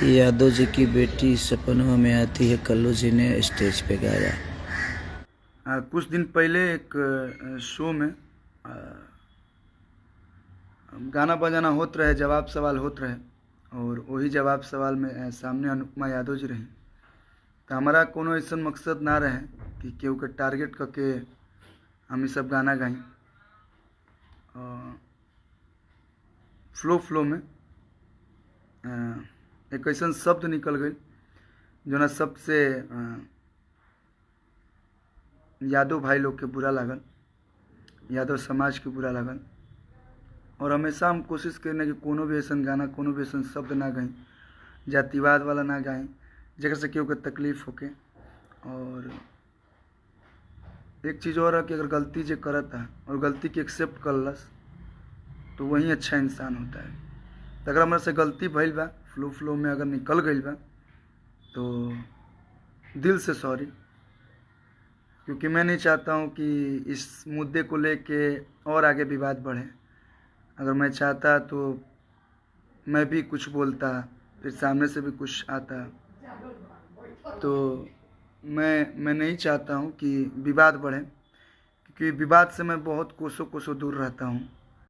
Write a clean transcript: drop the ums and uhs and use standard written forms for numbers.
यादव जी की बेटी सपनों में आती है, कल्लू जी ने स्टेज पे गाया। कुछ दिन पहले एक शो में गाना बजाना होत रहे, जवाब सवाल होत रहे और वही जवाब सवाल में सामने अनुपमा यादव जी रही। तो हमारा कोनो ऐसा मकसद ना रहे कि केहू के टारगेट करके हम सब गाना गाई। फ्लो फ्लो में एक ऐसा शब्द निकल गई जोना सबसे यादव भाई लोग के बुरा लागल, यादव समाज के बुरा लागल। और हमेशा हम कोशिश करें कि कोनो भी ऐसा गाना, कोनो भी ऐसा शब्द ना गाई, जातिवाद वाला ना गाई, जगह से केहू के तकलीफ होके। और एक चीज़ और है कि अगर गलती जो करता है और गलती के एक्सेप्ट करलस तो वही अच्छा इंसान होता है। तो अगर हमारे से गलती भइल बा, फ्लो फ्लो में अगर निकल गई बा, तो दिल से सॉरी, क्योंकि मैं नहीं चाहता हूँ कि इस मुद्दे को लेके और आगे विवाद बढ़े। अगर मैं चाहता तो मैं भी कुछ बोलता, फिर सामने से भी कुछ आता। तो मैं नहीं चाहता हूँ कि विवाद बढ़े, क्योंकि विवाद से मैं बहुत कोसों कोसों दूर रहता हूँ।